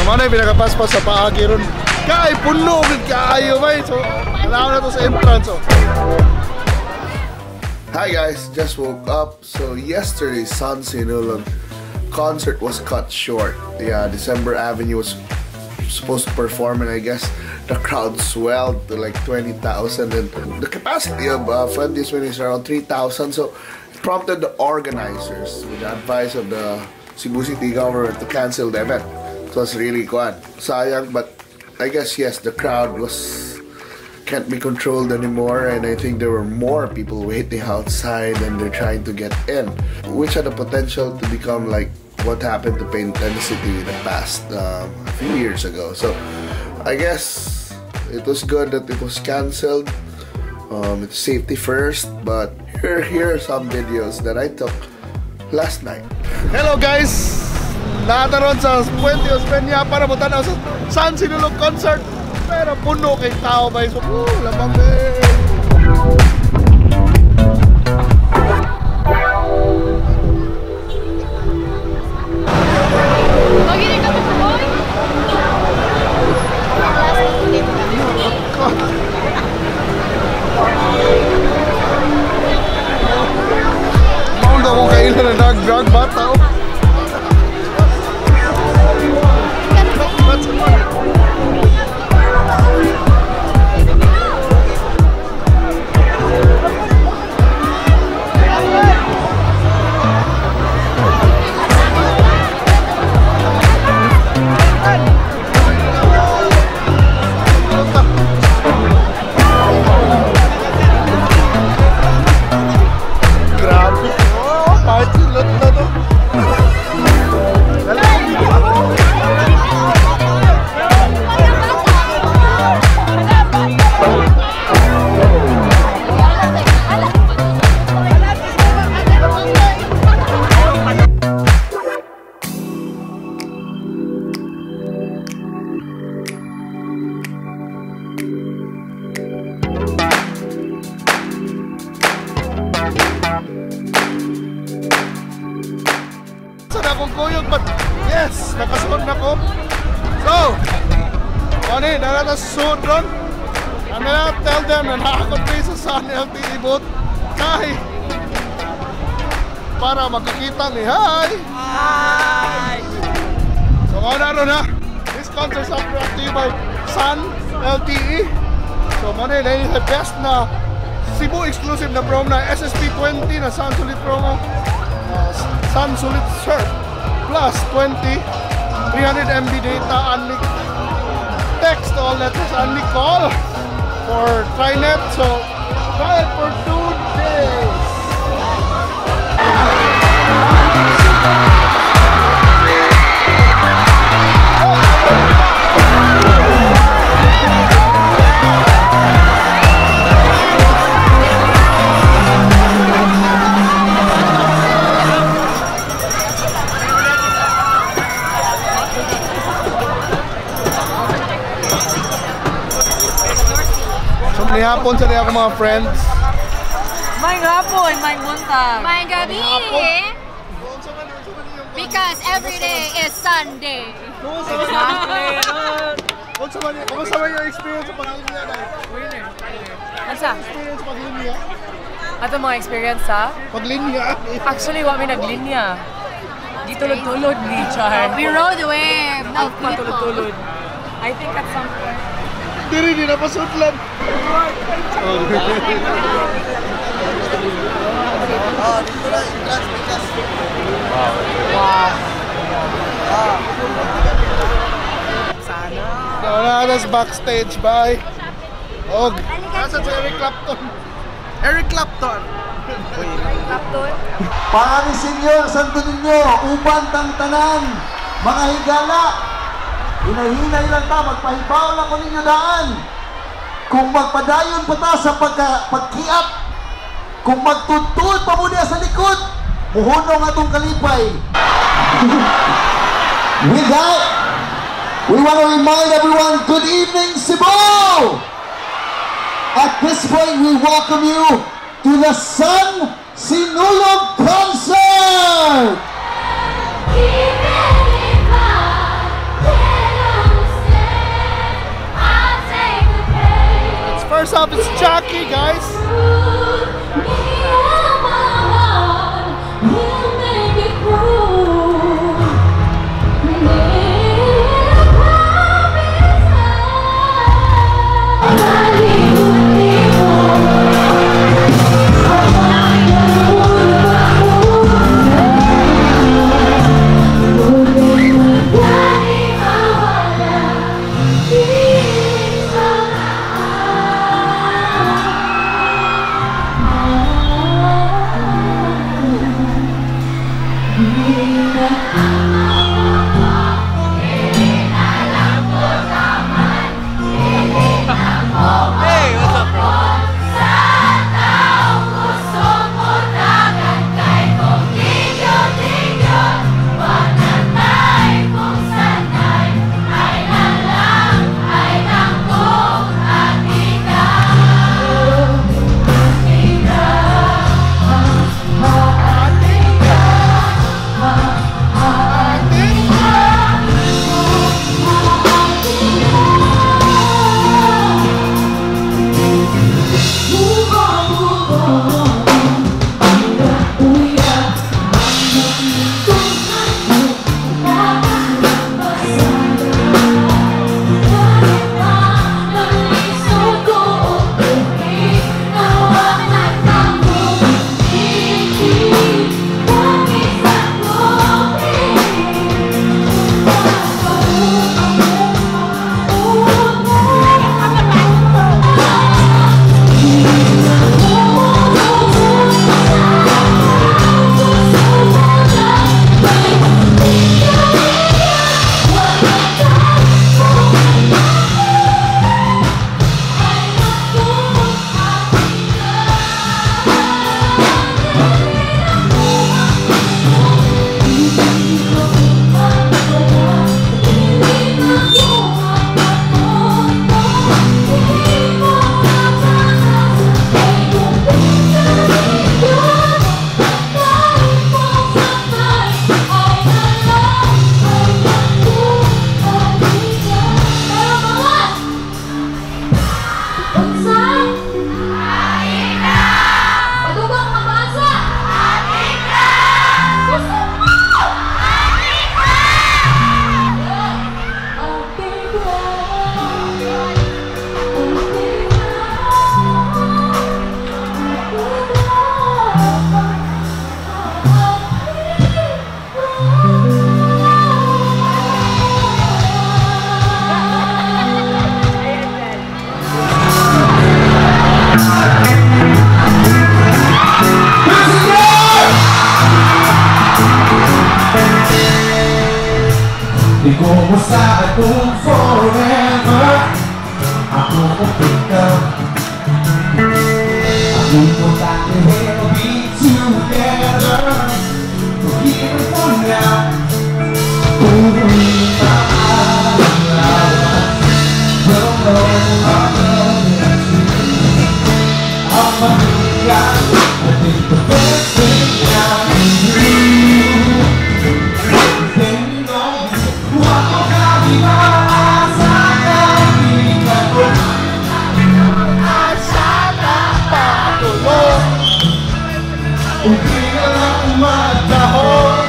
Mao na yung pinakapaspas sa paagi ron. Kay puno gud kaayo bay. So, tanaw na to sa entrance. Oh. Hi guys, just woke up. So yesterday's Sun Sinulog concert was cut short. Yeah, December Avenue was supposed to perform, and I guess the crowd swelled to like 20,000, and the capacity of Fuente Osmeña is around 3,000. So it prompted the organizers, with the advice of the Cebu City government, to cancel the event. It was really good. Sayang, but I guess yes, the crowd was can't be controlled anymore, and I think there were more people waiting outside and they're trying to get in, which had the potential to become like what happened to Paintensity in the past a few years ago. So I guess it was good that it was cancelled. It's safety first, but here are some videos that I took last night. Hello guys! Nataron sa Fuente Osmeña para mutanaw sa Sun Sinulog concert. Pero puno kay tao ba? So, lamang eh. Mauna ko kailan na nag-drug bata. But yes, nakasuod na ko. So, ano yun, narata ron. I'm gonna tell them na nakakonvey sa Sun LTE booth. Hi! Para magkakita ni hi! Hi! So, mga ron ha. This concert is brought to you by Sun LTE. So, mga yun, the best na Cebu exclusive na promo na SSP20 na Sun Sulit promo. Sun Sulit Surf plus 20, 300 MB data, only text to all letters, only call for TriNet. So try it for 2 days. Hapon sa niya ako mga friends. May hapon, may buntag. May gabi. Because every day is Sunday. Exactly. Kumusta man yung experience sa paglinya? Ano? Experience paglinya? Ato mga experience sa? Paglinya. Actually, wa mi naglinya. Di tulod-tulod ni Char. We rode the wave of people. Patulod-tulod. I think at some point. Diri, di na pasudlan. Wow. So, na backstage, bye. Og, nasa si Eric Clapton. Eric Clapton. Clapton? Para ni Senyor Santo Niño, uban tang tanan, mga higala. Hinahinay lang ta, magpahibaw lang ko ninyo daan. Kung magpadayon pa ta sa pagkiat, kung magtutud pa mo niya sa likod, muhunong atong kalipay. With that, we want to remind everyone, good evening, Cebu! At this point, we welcome you to the Sun Sinulog Concert! Keep it in mind. up? It's Jackie, guys. Hey, what's up, bro? Di ko masaad kung forever ako mo pick up. Ako mo tayo will be together. So here for now. Ooh, my love will know I'm loving you. I'm a guy. I think the best thing I can do. Then you know, ako kami maasa kaibigan ko. Patulong. Hindi na lang umatahon.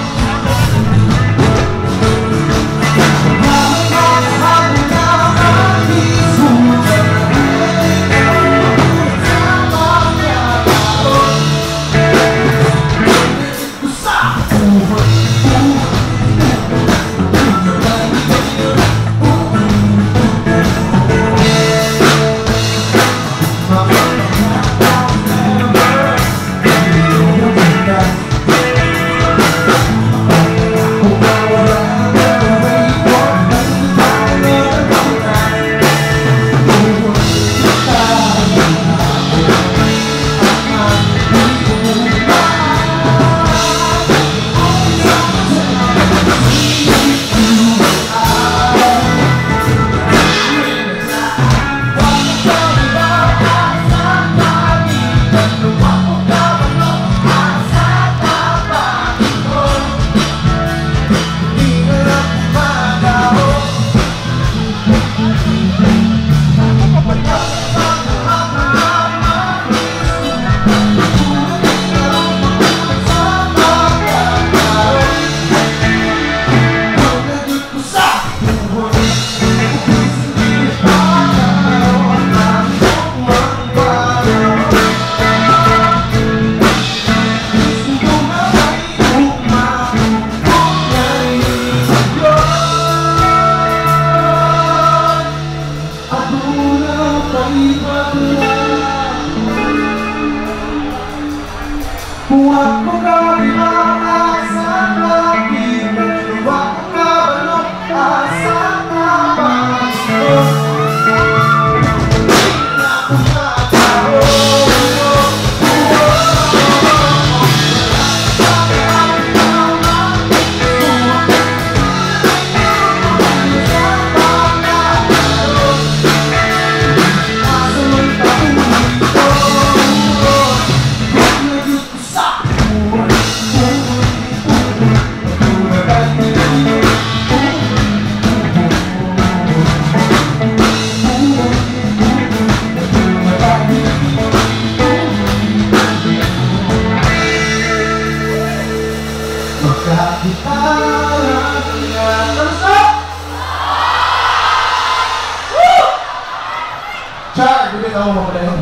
Char, hindi ka mo mapadayon.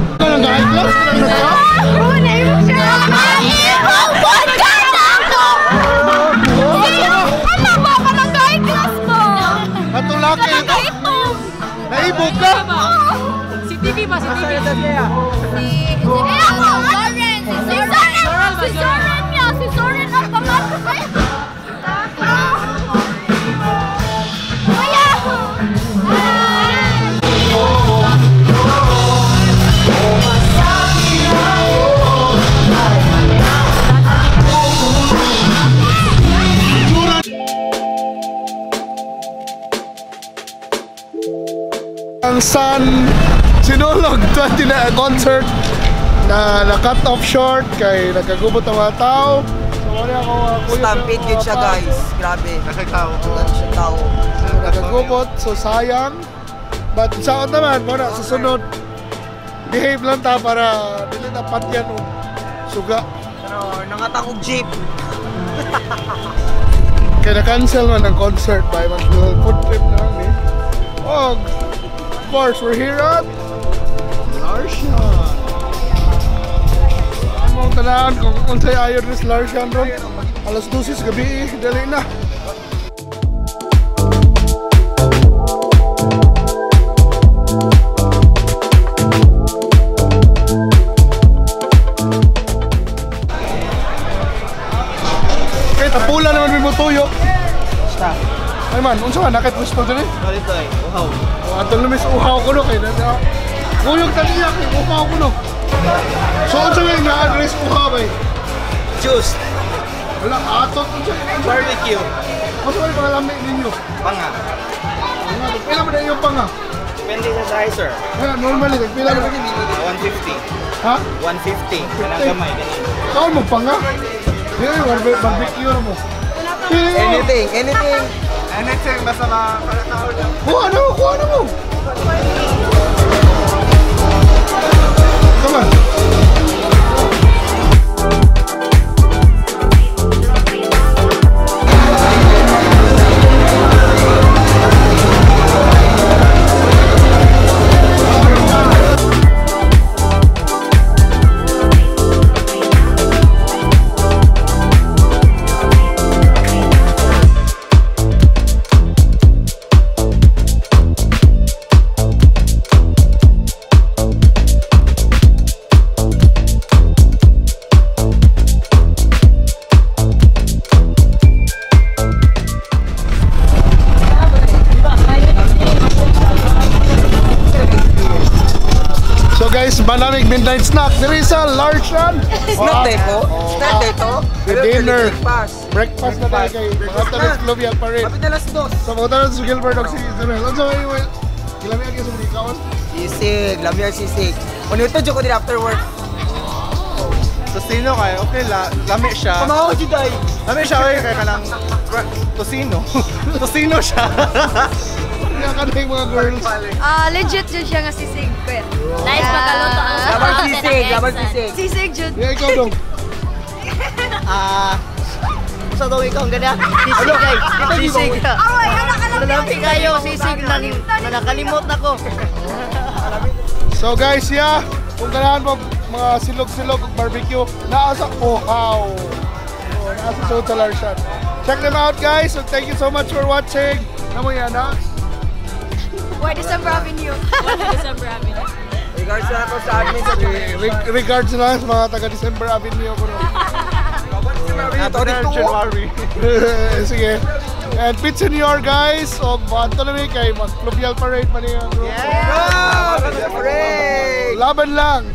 Naibog ka? Si TV ba? Si TV? Si Soren niya! Si Soren ang pangatay! Kuya! Ang Sun Sinulog 20 na concert na na-cut off short kay nagkagubot ang mga tao. So wala ako kuya. Stampede yun siya, guys. Grabe. Nagkatao. Siya tao. So, nagkagubot, so sayang. But sa naman, muna sa sunod, behave lang ta para dili na patyan o suga. Pero nangatang og jeep. Kaya na-cancel man ang concert by mag food trip na lang eh. Oh, of course, we're here at Larsian. Among talaan kung unsay ayon ni Larsian ron. Alas 12 sa gabi, dali na. Okay, tapula naman may motuyo. Ay man, unsa man nakit gusto diri? Dito ay, uhaw. Oh, atong lumis uhaw ko no kay na. Kuyog ta niya kay uhaw ko no. So unsa may na-address uhaw bay? Juice. Wala atot unsa Barbecue. Unsa may pangalami ninyo? Panga. Panga, pila man iyong panga? Depende sa size, sir. Ha, normally pila man 150. Ha? 150. Kanang gamay ganun. Kaon mo panga? Dili barbecue ra mo. Anything, anything. Anything basta makakaon lang. Kuha na mo, kuha na mo. Come on. So guys, malamig midnight snack. There is a large one. Snack dito? Snack dito? Dinner. Breakfast. Breakfast na tayo kay mga talos Lubial pa rin. Kapit na las dos. So mga talos Gilbert og si Israel. Unsa may gilami ang sa mga kaon? Sisig, lami ang sisig. Unito jud ko din after work. Tocino kayo, okay la, lami siya. Pamahaw jud ay. Lami siya okay kay kanang tocino. Tocino siya. Kaya ka na yung mga girls. Legit jud siya nga sisig ko. Nice pagkaluto ang Laban sisig, laban sisig. Sisig jud. Yeah, ikaw dong. Sa daw ikaw ang ganda. Sisig ay. Sisig. Aroy, ano ka lang? Lami kayo, sisig na nakalimot nako. So guys, yeah, kung ganahan mo mga silog-silog ug barbecue, naa sa Ohaw. Oh, naa sa Total Larsian. Check them out guys. So thank you so much for watching. Namo yan ha. Why December Avenue? December Avenue. Regards na ako sa admin sa Regards na lang sa mga taga December Avenue ko. January. Sige. And Pit Senior guys, og bato na mi kay mag-Fluvial Parade pa niya ang grupo. Yeah! Parade! Laban lang.